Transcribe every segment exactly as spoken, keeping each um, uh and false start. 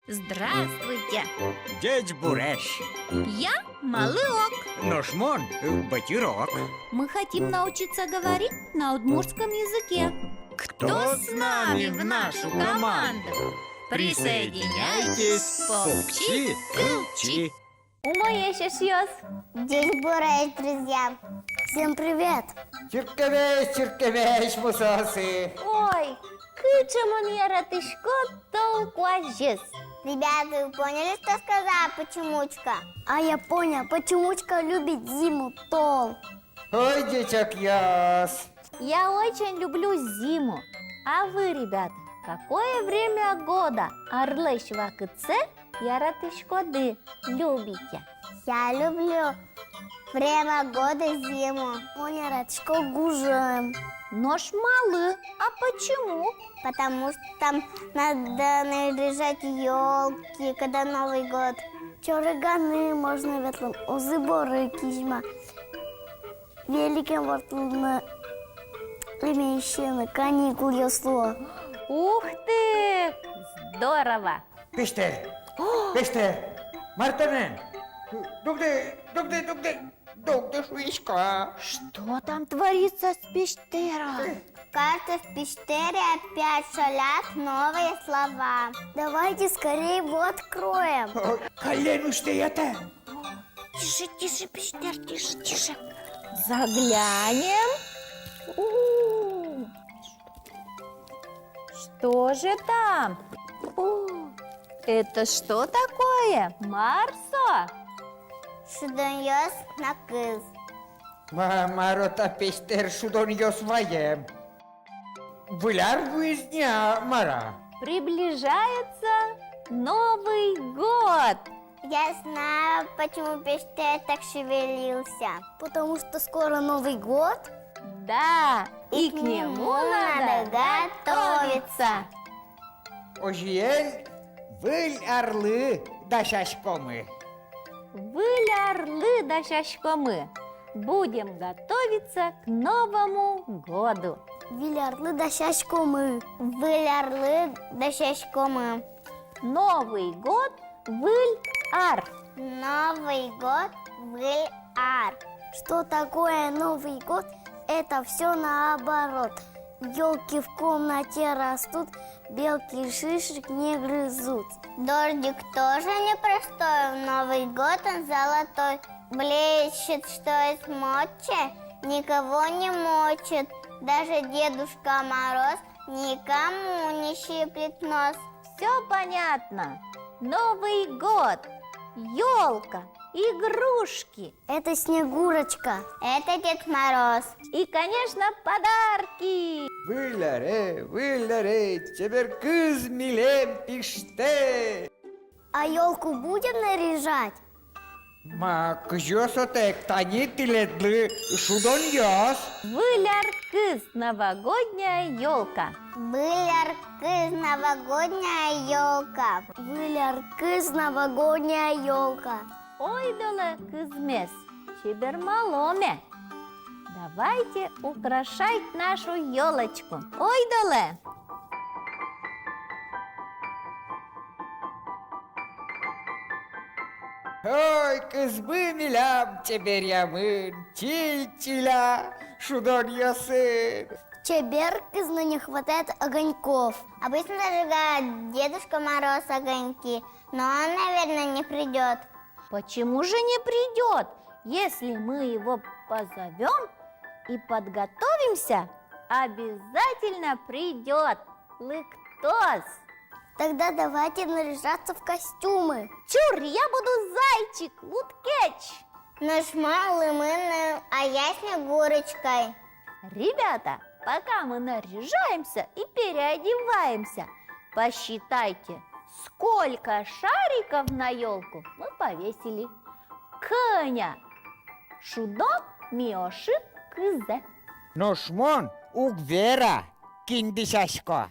Здравствуйте! Ӟечбуресь! Я Малыок. Нош мон Батырок. Мы хотим научиться говорить на удмуртском языке. Кто с нами в нашу команду? Присоединяйтесь, покчи, кылчи. Умоесь, эшъёс! Ӟечбуресь, друзья! Всем привет! Чырткемесь, чырткемесь, мусоосы! Ой, кыӵе мон яратӥсько тол куазез! Ребята, вы поняли, что сказала почемучка? А я понял, почемучка любит зиму, тол. Ой, ӟечокъёс! Я очень люблю зиму. А вы, ребята, какое время года, арлэсь вакытсэ, яратӥськоды, любите? Я люблю время года зиму. Мон яратӥсько гужем. Нош малы? А почему? Потому что там надо наряжать ёлки, когда Новый год. Чорыганы можно ветлыны, узы-боры кизьма, великен ворттылыны, эмезьыны, каникулъёс луо. Ух ты! Здорово! Пештер! О! Пештер! Мар тонэн? Дугды, дугды, дугды! Дугды, шуисько. Что там творится с Пештером? Кажется, в Пештере опять шалят новые слова. Давайте скорее его откроем. О, каллен усьтэ ятэ. Тише, тише, Пештер, тише, тише. Заглянем. У. Что же там? О, это что такое? Мар со? Шудонъёс на кыз. Ма-, мар-о та, Пештер, шудонъёс ваем? Выль ар вуиз ни-а, мар-а? Приближается Новый год! Я знаю, почему Пештер так шевелился. Потому что скоро Новый год? Да, и к нему надо готовиться. Озьыен, Выль арлы дасяськомы. Выль арлы дасяськомы. Будем готовиться к Новому году. Выль арлы дасяськомы. Выль арлы дасяськомы. Новый год, выль ар. Новый год, выль ар. Что такое Новый год? Это всё наоборот. Ёлки в комнате растут, белки шишек не грызут. Дождик тоже непростой, в Новый год он золотой. Блещет, что есть мочи, никого не мочит. Даже Дедушка Мороз никому не щиплет нос. Всё понятно. Новый год, ёлка, игрушки. Это Снегурочка. Это Дед Мороз. И, конечно, подарки. Выль аре, выль аре, чебер кыз милем Пештер. А ёлку будем наряжать? Ма, кызьы сотэк, тани тӥледлы шудонъёс. Выль ар кыз, новогодняя ёлка. Выль ар кыз, новогодняя ёлка. Выль ар кыз, новогодняя ёлка. Ойдолэ кызмес, чебермаломе. Давайте украшать нашу ёлочку. Ойдолэ! Ой, кызмы милям чеберъямын, чиль-чиля шудонъёсын. Чебер кыз, но не хватает огоньков. Обычно зажигает Дедушка Мороз огоньки, но он, наверное, не придёт. Почему же не придёт? Если мы его позовём и подготовимся, обязательно придёт. Лыктоз. Тогда давайте наряжаться в костюмы. Чур, я буду зайчик, Луткеч. Нош мон Лымыныл, а я Снегурочкой. Ребята, пока мы наряжаемся и переодеваемся, посчитайте, сколько шариков на ёлку мы повесили. Кӧня шудон ми ошы кызэ? Нош мон уг вера, кин дӥсясько.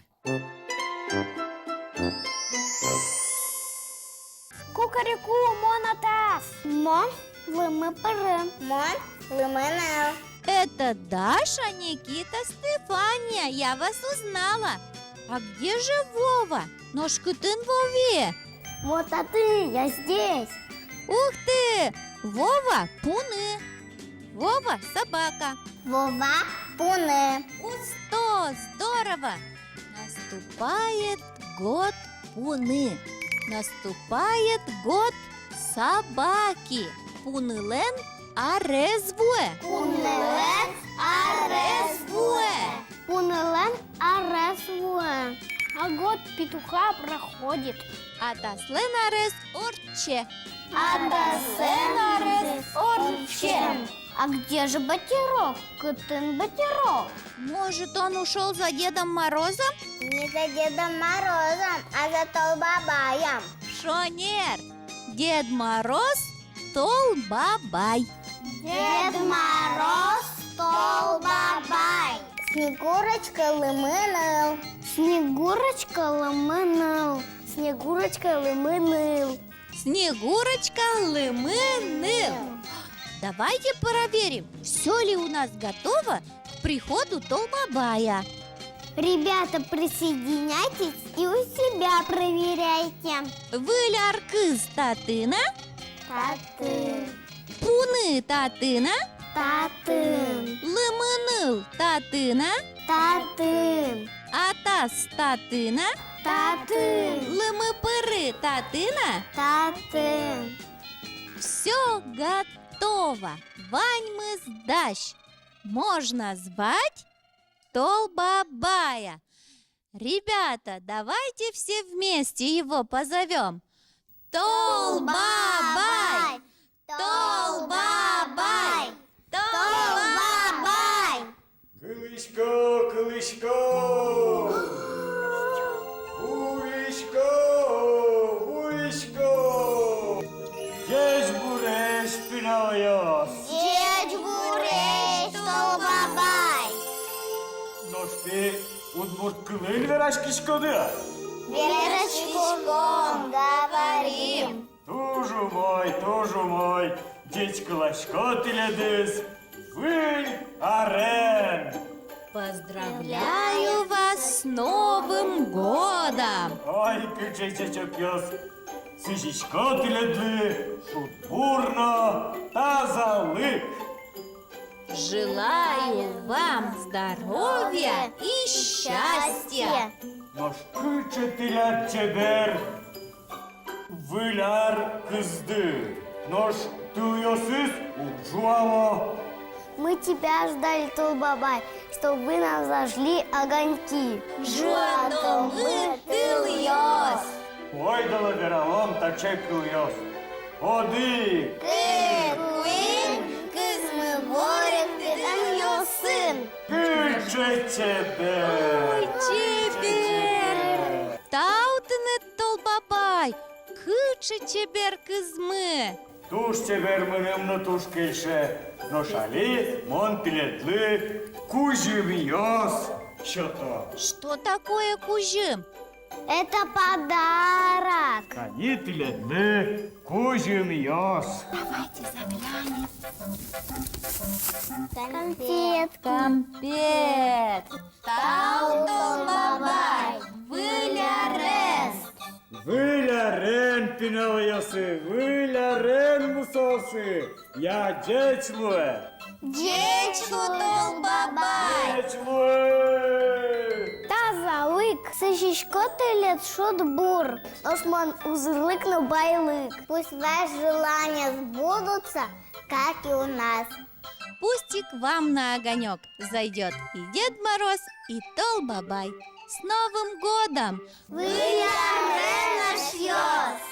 Кукареку, мон атас. Мон лымы пыры. Мон Лымыныл. Это Даша, Никита, Стефания. Я вас узнала. А где же Вова? Нош кытын Вове? Вот татын, я здесь. Ух ты! Вова пуны. Вова — собака. Вова пуны. Усто, здорово! Наступает год пуны. Наступает год собаки. Пунылэн арез вуэ. Пунылэн арез вуэ. Пунылэн арез вуэ. А год петуха проходит. Атаслэн арез ортче. Атаслэн арез ортче. А где же батьырок? Кытын батьырок? Может, он ушёл за Дедом Морозом? Не за Дедом Морозом, а за Тол Бабаем. Шонер! Дед Мороз — Тол Бабай. Дед Мороз — Тол Бабай. Снегурочка — лымы ныл. Снегурочка — лымы ныл. Снегурочка — лымы ныл. Снегурочка — лымы ныл. Давайте проверим, всё ли у нас готово к приходу Тол Бабая. Ребята, присоединяйтесь и у себя проверяйте. Выль ар кыз татын-а? Татын. Пуны татын-а? Татын. Лымы ныл татын-а? Татын. Атас татын-а? Татын. Лымы пыры татын-а? Татын. Всё готово. Ваньмыз дась. Можно звать Тол Бабая. Ребята, давайте все вместе его позовём. Тол Бабай! Тол Бабай! Тол Бабай! Кылӥсько, кылӥсько! Вуисько, вуисько! Ӟечбуресь, пиналъёс! Ӟечбуресь, Тол Бабай! Нош тӥ удмурт кылын вераськиськоды-а? Вераськиськом, говорим. Туж умой, туж умой, ӟечкыласько тӥледыз Выль арен! Поздравляю вас с Новым годом! Ой, кыӵе ӟечокъёс! Сӥзисько тӥледлы шудбур но тазалык! Желаю вам здоровья и счастья! Нош кыӵе тӥляд чебер Выль ар кызды, нош тылъёсыз уг жуало. Мы тебя ждали, Тол Бабай, чтобы нам зажгли огоньки. Жуатомы тылъёс! Ойдолэ вералом таӵе кылъёс. Одӥг, кык, куинь, кызмы воректы тылъёсын. Кыӵе чебер! Ой, чебер! Тау тыныд, Тол Бабай, кыӵе чебер кызмы! Туж чебер, мыным но туж кельше. Нош али мон тӥледлы кузьымъёс сёто. Что такое кузьым? Это подарок. Тани тӥледлы кузьымъёс. Давайте заглянем. Конфет. Конфет. Тау, Тол Бабай, Выль арез! Выль арен, пиналъёсы, Выль арен, мусосы! Я, ӟеч луэ! Ӟеч лу, Тол Бабай! Ӟеч луэ! Тазалык, сӥзисько тӥлед шудбур, нош мон узырлык но байлык. Пусть ваши желания сбудутся, как и у нас. Пусть и к вам на огонёк зайдёт и Дед Мороз, и Тол Бабай. С Новым годом! Выль арен, эшъёс!